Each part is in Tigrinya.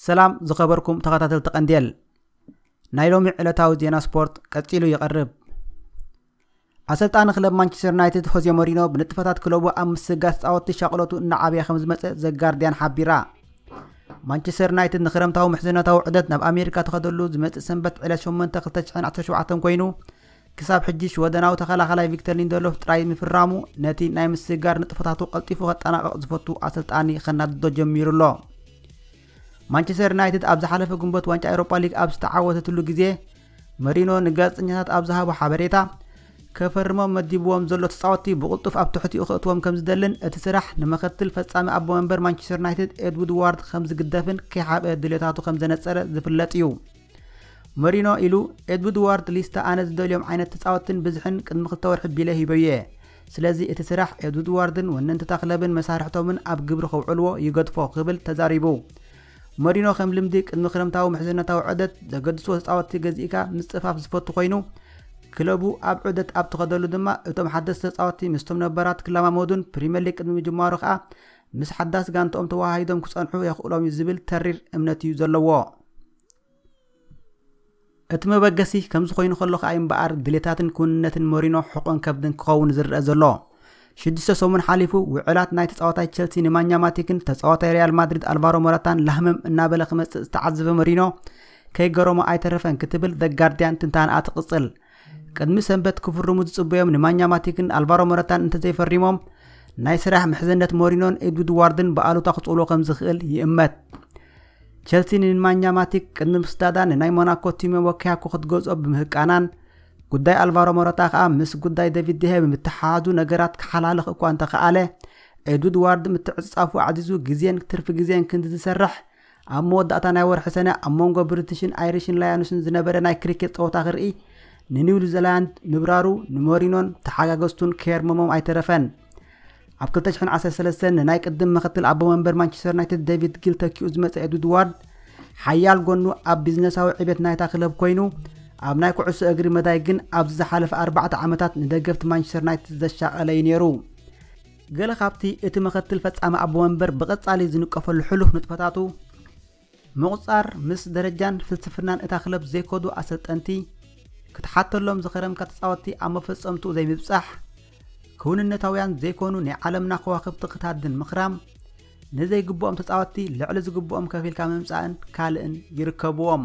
ሰላም ዝኸበርኩም ተኸታተልቲ ቀንዴል፣ ናይ ሎሚ ዕለታዊ ዜና ስፖርት ቀጺሉ ይቐርብ። ኣሰልጣኒ ክለብ ማንቸስተር ዩናይትድ ሆዜ ሞሪኖ ብንጥፈታት ክለቡ ኣብ ምስጋስ ጻወቲ ሻቕሎቱ እናዓበየ ከም ዝመጸ ዘጋርዲያን ሓቢራ። ማንቸስተር ዩናይትድ ንክረምታዊ ምሕዝነታዊ ዑደት ናብ ኣሜሪካ ተኸደሉ ዝመጽእ ሰንበት ዕለት ሸሞንተ ክልተ ሽሕን ዓሰርተ ሸውዓተን ኮይኑ፣ ክሳብ ሕጂ ሽወደናዊ ተኸላኸላይ ቪክተር ሊንደሎፍ ጥራይ ምፍራሙ ነቲ ናይ ምስጋር ንጥፈታቱ ቀልጢፉ ከጠናቐቕ ዝፈቱ ኣሰልጣኒ ከናድዶ ጀሚሩ ኣሎ። ማንቸስተር ዩናይትድ ኣብ ዝሓለፈ ግንቦት ዋንጫ ኤውሮፓ ሊግ ኣብ ዝተዓወተትሉ ግዜ፣ መሪኖ ንጋዜጠኛታት ኣብ ዝሃቦ ሓበሬታ፣ ከፈርሞም መዲብዎም ዘሎ ተጻወትቲ ብቕልጡፍ ኣብ ትሕቲኡ ከእትዎም ከም ዝደልን እቲ ስራሕ ንመኸትል ፈጻሚ ኣቦ መንበር ማንቸስተር ዩናይትድ ኤድውድ ዋርድ ከም ዝግደፍን ከይሓብአ ድልዮታቱ ከም ዘነጸረ ዝፍለጥ እዩ። መሪኖ ኢሉ፣ ኤድውድ ዋርድ ሊስታ ኣነ ዝደልዮም ዓይነት ተጻወትን ብዝሕን ቅድሚ ክልተ ወርሒ ቢለ ሂበዮ እየ። ስለዚ እቲ ስራሕ ኤድውድ ዋርድን ወነንትታ ክለብን መሳርሕቶምን ኣብ ግብሪ ከውዕልዎ ይገድፎ ክብል ተዛሪቡ። መሪኖ ከም ልምዲ ቅድሚ ክረምታዊ ምሕዝነታዊ ዑደት ዘገድስዎ ተጻወትቲ ገዚእካ ምጽፋፍ ዝፈቱ ኮይኑ፣ ክለቡ ኣብ ዑደት ኣብ ትኸደሉ ድማ እቶም ሓደስቲ ተጻወትቲ ምስቶም ነባራት ክለማመዱን ፕሪምየር ሊግ ቅድሚ ምጅማሩ ከኣ ምስ ሓዳስ ጋንትኦም ተወሃሂዶም ክጸንሑ የኽእሎም እዩ ዝብል ተሪር እምነት እዩ ዘለዎ። እቲ መበገሲ ከምዚ ኮይኑ ከሎ ከኣ እምበኣር ድሌታትን ክውንነትን ሞሪኖ ሕቖን ከብድን ክኸውን ዝረአ ዘሎ። ሽዱሽተ ሰሙን ሓሊፉ ውዕላት ናይ ተጻዋታይ ቸልሲ ኒማኛ ማቲክን ተጻዋታይ ሪያል ማድሪድ ኣልቫሮ ሞራታን ላህመም እናበለ ክመጽእ ዝተዓዘበ ሞሪኖ ከይገረሞ ኣይተረፈን ክትብል ዘ ጋርዲያን ትንታንኣ ትቕጽል። ቅድሚ ሰንበት ክፍርሙ ዝጽበዮም ኒማኛ ማቲክን ኣልቫሮ ሞራታን እንተዘይፈሪሞም ናይ ስራሕ ምሕዝነት ሞሪኖን ኤድውድ ዋርድን ብኣሉታ ክጽሎ ከም ዝኽእል ይእመት። ቸልሲ ንኒማኛ ማቲክ ቅድሚ ምስዳዳ ንናይ ሞናኮ ቲሞ ወኪያኮ ክትገዝኦ ብምህቃናን ጉዳይ ኣልቫሮ ሞራታ ከኣ ምስ ጉዳይ ዴቪድ ዲሄ ብምትሓሓዙ ነገራት ክሓላልኽ እኳ እንተኸኣለ፣ ኤድውድ ዋርድ ምትዕጽጻፉ ኣዕዚዙ ግዜን ትርፊ ግዜን ክንዲ ዝሰርሕ ኣብ መወዳእታ ናይ ወርሒ ሰነ ኣብ መንጎ ብሪቲሽን ኣይሪሽን ላያንስን ዝነበረ ናይ ክሪኬት ጸወታ ክርኢ ንኒው ዚላንድ ምብራሩ ንሞሪኖን ተሓጋገዝቱን ከየርመሞም ኣይተረፈን። ኣብ ክልተ ሽሕን ዓሰርተ ሰለስተን ንናይ ቅድም ምኽትል ኣቦ መንበር ማንቸስተር ዩናይትድ ዴቪድ ጊል ተኪኡ ዝመጸ ኤድውድ ዋርድ ሓያል ጎኑ ኣብ ቢዝነሳዊ ዕቤት ናይታ ክለብ ኮይኑ፣ ኣብ ናይ ኩዕሶ እግሪ መዳይ ግን ኣብዚ ዝሓለፈ ኣርባዕተ ዓመታት ንደገፍቲ ማንቸስተር ዩናይትድ ዘሻቐለ እዩ ነይሩ። ገለ ካብቲ እቲ ምኽትል ፈጻሚ ኣቦ መንበር ብቐጻሊ ዝንቀፈሉ ሕሉፍ ንጥፈታቱ፣ ምቑጻር ምስ ደረጃን ፍልስፍናን እታ ክለብ ዘይከዱ ኣሰልጠንቲ፣ ክትሓተሎም ዝኸረምካ ተጻወትቲ ኣብ መፈጸምትኡ ዘይምብጻሕ፣ ክውንነታውያን ዘይኮኑ ናይ ዓለምና ከዋኽብቲ ክትሃድን ምኽራም፣ ንዘይግብኦም ተጻወትቲ ልዕሊ ዝግብኦም ከፊልካ ምምጻእን ካልእን ይርከብዎም።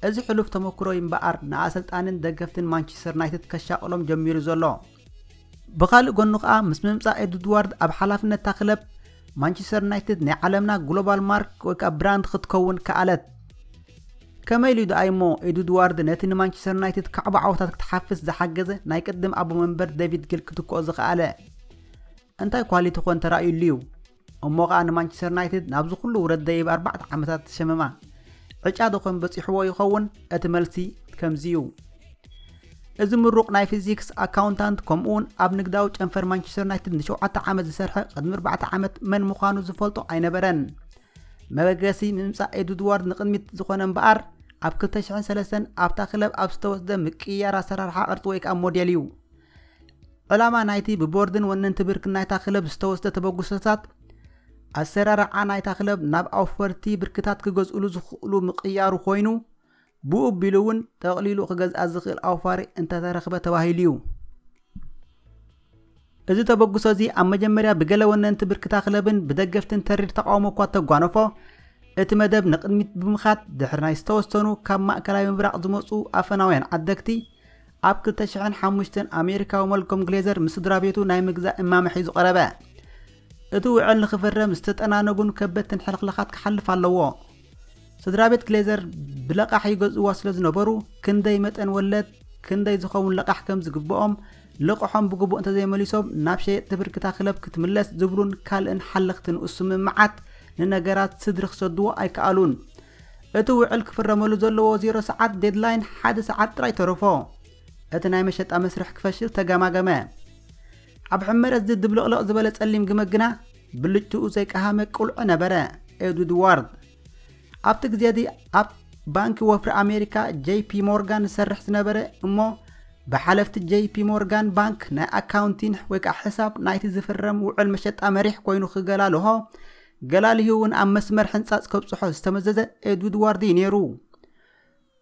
እዚ ሕሉፍ ተመክሮ እምበኣር ንኣሰልጣንን ደገፍትን ማንቸስተር ዩናይትድ ከሻቕሎም ጀሚሩ ዘሎ። ብኻልእ ጎኑ ከኣ ምስ ምምጻእ ኤድውድ ዋርድ ኣብ ሓላፍነትታ ክለብ ማንቸስተር ዩናይትድ ናይ ዓለምና ግሎባል ማርክ ወይ ከኣ ብራንድ ክትከውን ከኣለት። ከመይ ኢሉ ደኣ እሞ ኤድውድ ዋርድ ነቲ ንማንቸስተር ዩናይትድ ካዕቦ ዓወታት ክትሓፍስ ዝሓገዘ ናይ ቅድም ኣቦ መንበር ዴቪድ ጊል ክትክኦ ዝኸኣለ? እንታይ ኳሊቲ ኮን ተራእዩሉ እዩ? እሞ ኸኣ ንማንቸስተር ዩናይትድ ናብዚ ኩሉ ውረድ ደይብ ኣርባዕተ ዓመታት ዝሸመማ ዕጫ ዶ ኮን በጺሕዎ ይኸውን? እቲ መልሲ ከምዚ እዩ። እዚ ምሩቕ ናይ ፊዚክስ ኣካውንታንት ከምኡውን ኣብ ንግዳዊ ጨንፈር ማንቸስተር ዩናይትድ ንሸውዓተ ዓመት ዝሰርሐ ቅድሚ ኣርባዕተ ዓመት መን ምዃኑ ዝፈልጦ ኣይነበረን። መበገሲ ምምጻእ ኤድውድ ዋርድ ንቕድሚት ዝኾነ እምበኣር ኣብ ክልተ ሽሕን ሰለስተን ኣብታ ክለብ ኣብ ዝተወስደ ምቅይያር ኣሰራርሓ ቅርጺ ወይ ከኣ ሞዴል እዩ። ዕላማ ናይቲ ብቦርድን ወነንቲ ብርክን ናይታ ክለብ ዝተወስደ ተበግሶታት ኣሰራርዓ ናይታ ክለብ ናብ ኣውፈርቲ ብርክታት ክገዝእሉ ዝኽእሉ ምቕያሩ ኮይኑ፣ ብኡ ኣቢሉ እውን ጠቕሊሉ ክገዝኣ ዝኽእል ኣውፋሪ እንተተረኽበ ተባሂሉ እዩ። እዚ ተበግሶ እዚ ኣብ መጀመርያ ብገለ ወነንቲ ብርክታ ክለብን ብደገፍትን ተሪር ተቃውሞ እኳ ተጓነፎ፣ እቲ መደብ ንቕድሚት ብምኻድ ድሕሪ ናይ ዝተወሰኑ ካብ ማእከላይ ምብራቕ ዝመጹ ኣፈናውያን ዓደግቲ ኣብ ክልተ ሽሕን ሓሙሽተን ኣሜሪካዊ ማልኮም ግሌዘር ምስ ስድራ ቤቱ ናይ ምግዛእ እማመ ሒዙ ቀረበ። እቲ ውዕል ንኽፍረም ዝተጠናነጉን ከበድትን ሕልኽላኻት ክሓልፍ ኣለዎ። ስድራ ቤት ግሌዘር ብለቓሕ ይገዝእዋ ስለ ዝነበሩ፣ ክንደይ መጠን ወለድ፣ ክንደይ ዝኸውን ለቓሕ ከም ዝግብኦም፣ ልቕሖም ብግቡእ እንተዘይመሊሶም ናብ ሸየጥቲ ብርክታ ክለብ ክትምለስ ዝብሉን ካልእን ሓለኽቲ ንኡስ ስምምዓት ንነገራት ስድሪ ክሰድዎ ኣይከኣሉን። እቲ ውዕል ክፍረመሉ ዘለዎ ዜሮ ሰዓት ዴድላይን ሓደ ሰዓት ጥራይ ተረፎ። እቲ ናይ መሸጣ መስርሕ ክፈሽል ተገማገመ። ኣብ ሕመረት ዝድብለቕለቕ ዝበለ ጸሊም ግመ ግና ብልጭትኡ ዘይቀሃመ ቁልዑ ነበረ፣ ኤድውድ ዋርድ። ኣብቲ ግዜ እዚ ኣብ ባንኪ ወፍሪ ኣሜሪካ ጄይ ፒ ሞርጋን ዝሰርሕ ዝነበረ እሞ ብሓለፍቲ ጄይ ፒ ሞርጋን ባንክ ናይ ኣካውንቲን ወይ ከዓ ሕሳብ ናይቲ ዝፍረም ውዕል መሸጣ መሪሕ ኮይኑ ክገላልሆ ገላልሂ እውን ኣብ መስመር ሕንጻጽ ከብጽሖ ዝተመዘዘ ኤድውድ ዋርድ እዩ ነይሩ።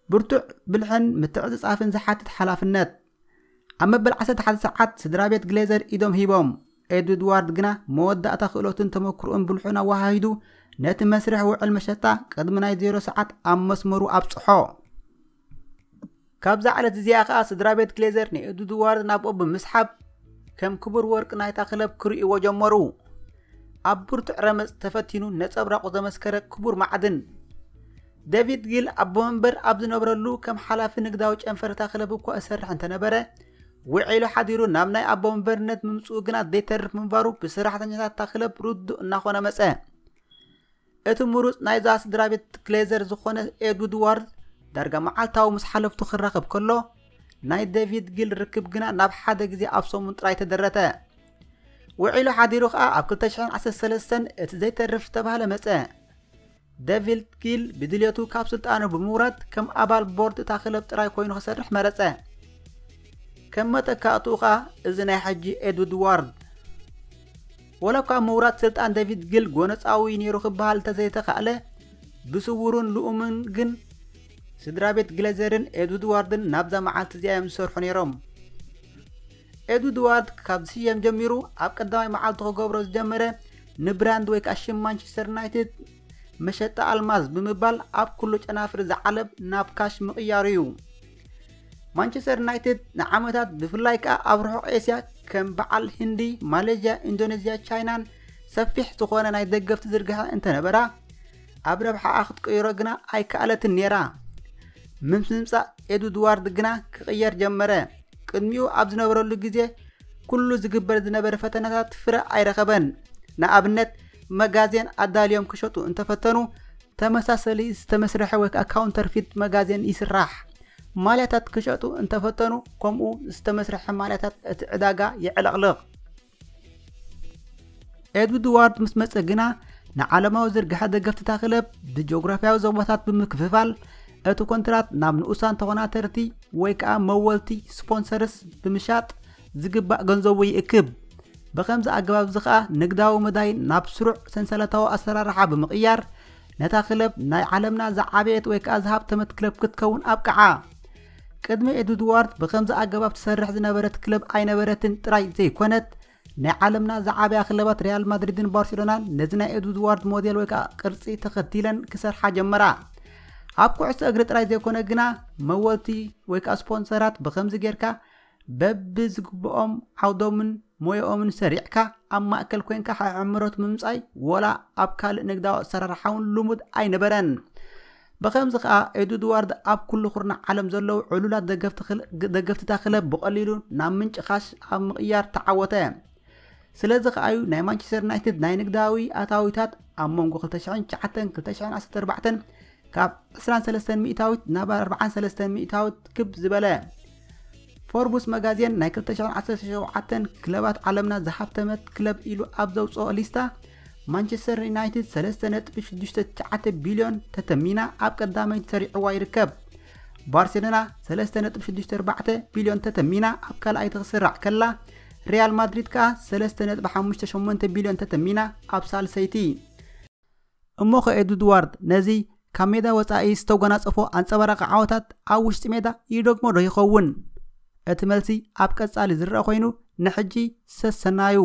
ብርቱዕ ብልሕን ምትዕጽጻፍን ዝሓትት ሓላፍነት። ኣብ መበል ዓሰርተ ሓደ ሰዓት ስድራ ቤት ግሌዘር ኢዶም ሂቦም። ኤድውድ ዋርድ ግና መወዳእታ ክእለቱን ተመክሮኡን ብልሑን ኣወሃሂዱ ነቲ መስርሕ ውዕል መሸጣ ቅድሚ ናይ ዜሮ ሰዓት ኣብ መስመሩ ኣብጽሖ። ካብዛ ዕለት እዚኣ ኸኣ ስድራ ቤት ግሌዘር ንኤድውድ ዋርድ ናብኦም ብምስሓብ ከም ክቡር ወርቂ ናይታ ክለብ ክርእይዎ ጀመሩ። ኣብ ብርቱዕ ረመጽ ተፈቲኑ ነጸብራቑ ዘመስከረ ክቡር ማዕድን። ዴቪድ ጊል ኣቦ መንበር ኣብ ዝነብረሉ ከም ሓላፊ ንግዳዊ ጨንፈርታ ክለብ እኳ እሰርሕ እንተነበረ፣ ውዒሉ ሓዲሩ ናብ ናይ ኣቦ መንበርነት ምምጽኡ ግና ዘይተርፍ ምንባሩ ብሰራሕተኛታት እታ ክለብ ርዱእ እናኾነ መጸ። እቲ ምሩጽ ናይዛ ስድራ ቤት ግሌዘር ዝኾነ ኤድውድ ዋርድ ዳርጋ መዓልታዊ ምስ ሓለፍቱ ክራኸብ ከሎ፣ ናይ ዴቪድ ጊል ርክብ ግና ናብ ሓደ ግዜ ኣብ ሰሙን ጥራይ ተደረተ። ውዒሉ ሓዲሩ ኸኣ ኣብ ክልተ ሽሕን ዓሰርተ ሰለስተን እቲ ዘይተርፍ ዝተባህለ መጸ። ዴቪድ ጊል ብድልየቱ ካብ ስልጣኑ ብምውራድ ከም ኣባል ቦርድ እታ ክለብ ጥራይ ኮይኑ ክሰርሕ መረጸ። ከም መተካእትኡ ኸኣ እዚ ናይ ሕጂ ኤድውድ ዋርድ። ወላ እኳ ምውራድ ስልጣን ዴቪድ ጊል ጎነጻዊ ነይሩ ክበሃል እንተዘይተኻእለ፣ ብስውሩን ልኡምን ግን ስድራ ቤት ግሌዘርን ኤድውድ ዋርድን ናብዛ መዓልቲ እዚኣ እዮም ዝሰርሑ ነይሮም። ኤድውድ ዋርድ ካብ ዝስየም ጀሚሩ ኣብ ቀዳማይ መዓልቱ ክገብሮ ዝጀመረ ንብራንድ ወይ ከዓ ሽም ማንቸስተር ዩናይትድ መሸጣ ኣልማዝ ብምባል ኣብ ኩሉ ጨናፍር ዝዓለም ናብ ካሽ ምቕያሩ እዩ። ማንቸስተር ዩናይትድ ንዓመታት ብፍላይ ከዓ ኣብ ርሑቕ ኤስያ ከም በዓል ህንዲ፣ ማሌዥያ፣ ኢንዶኔዝያ፣ ቻይናን ሰፊሕ ዝኾነ ናይ ደገፍቲ ዝርግሐ እንተነበራ ኣብ ረብሓኣ ክትቅይሮ ግና ኣይከኣለትን ነይራ። ምስ ምምጻእ ኤድውድ ዋርድ ግና ክቕየር ጀመረ። ቅድሚኡ ኣብ ዝነበረሉ ግዜ ኩሉ ዝግበር ዝነበረ ፈተነታት ፍረ ኣይረኸበን። ንኣብነት መጋዜን ኣዳልዮም ክሸጡ እንተፈተኑ ተመሳሰሊ ዝተመስረሐ ወይ ከዓ ካውንተርፊት መጋዜን ይስራሕ። ማልያታት ክሸጡ እንተፈተኑ ከምኡ ዝተመስረሐ ማልያታት እቲ ዕዳጋ የዕለቕልቕ። ኤድውድ ዋርድ ምስ መጸ ግና ንዓለማዊ ዝርግሐ ደገፍትታ ክለብ ብጂኦግራፊያዊ ዞባታት ብምክፍፋል እቲ ኮንትራት ናብ ንኡሳን ተኾናተርቲ ወይ ከዓ መወልቲ ስፖንሰርስ ብምሻጥ ዝግባእ ገንዘቡ ይእክብ። ብኸምዚ ኣገባብ እዚ ኸኣ ንግዳዊ መዳይ ናብ ስሩዕ ሰንሰለታዊ ኣሰራርሓ ብምቕያር ነታ ክለብ ናይ ዓለምና ዝዓበየት ወይ ከዓ ዝሃብተመት ክለብ ክትከውን ኣብቅዓ። ቅድሚ ኤድውድ ዋርድ ብኸምዚ ኣገባብ ትሰርሕ ዝነበረት ክለብ ኣይነበረትን ጥራይ ዘይኮነት ናይ ዓለምና ዝዓበያ ክለባት ሪያል ማድሪድን ባርሴሎናን ነዚ ናይ ኤድውድ ዋርድ ሞዴል ወይ ከዓ ቅርጺ ተኸቲለን ክሰርሓ ጀመራ። ኣብ ኩዕሶ እግሪ ጥራይ ዘይኮነ ግና መወልቲ ወይ ከዓ ስፖንሰራት ብኸምዚ ጌርካ በብዝግብኦም ዓውዶምን ሞያኦምን ሰሪዕካ ኣብ ማእከል ኮይንካ ዕምሮት ምምጻይ ወላ ኣብ ካልእ ንግዳዊ ኣሰራርሓ እውን ልሙድ ኣይነበረን። ብኸምዚ ኸኣ ኤድውድ ዋርድ ኣብ ኩሉ ኩርናዕ ዓለም ዘለዉ ዕሉላት ደገፍቲ ክል- ደገፍትታ ክለብ ብቐሊሉ ናብ ምንጪ ካሽ ኣብ ምቕያር ተዓወተ። ስለዚ ኸኣ እዩ ናይ ማንቸስተር ዩናይትድ ናይ ንግዳዊ ኣታዊታት ኣብ መንጎ ክልተ ሽሕን ትሽዓተን ክልተ ሽሕን ዓሰርተ ኣርባዕተን ካብ ዕስራን ሰለስተን ሚእታዊት ናብ ኣርባዓን ሰለስተን ሚእታዊት ክብ ዝበለ። ፎርቡስ መጋዜን ናይ ክልተ ሽሕን ዓሰርተ ሸውዓተን ክለባት ዓለምና ዝሃብተመት ክለብ ኢሉ ኣብ ዘውፅኦ ሊስታ ማንቸስተር ዩናይትድ ሰለስተ ነጥቢ ሽዱሽተ ትሽዓተ ቢልዮን ተተሚና ኣብ ቀዳመይቲ ሰሪዕዋ ይርከብ። ባርሴሎና ሰለስተ ነጥቢ ሽዱሽተ ኣርባዕተ ቢልዮን ተተሚና ኣብ ካልኣይቲ ክስራዕ ከላ፣ ሪያል ማድሪድ ከኣ ሰለስተ ነጥቢ ሓሙሽተ ሸሞንተ ቢልዮን ተተሚና ኣብ ሳልሰይቲ። እሞ ኸ ኤድዋርድ ነዚ ካብ ሜዳ ወጻኢ ዝተጎናጸፎ ኣንጸባራቒ ዓወታት ኣብ ውሽጢ ሜዳ ይደግሞ ዶ ይኸውን? እቲ መልሲ ኣብ ቀጻሊ ዝረኣ ኮይኑ፣ ንሕጂ ሰሰናዩ።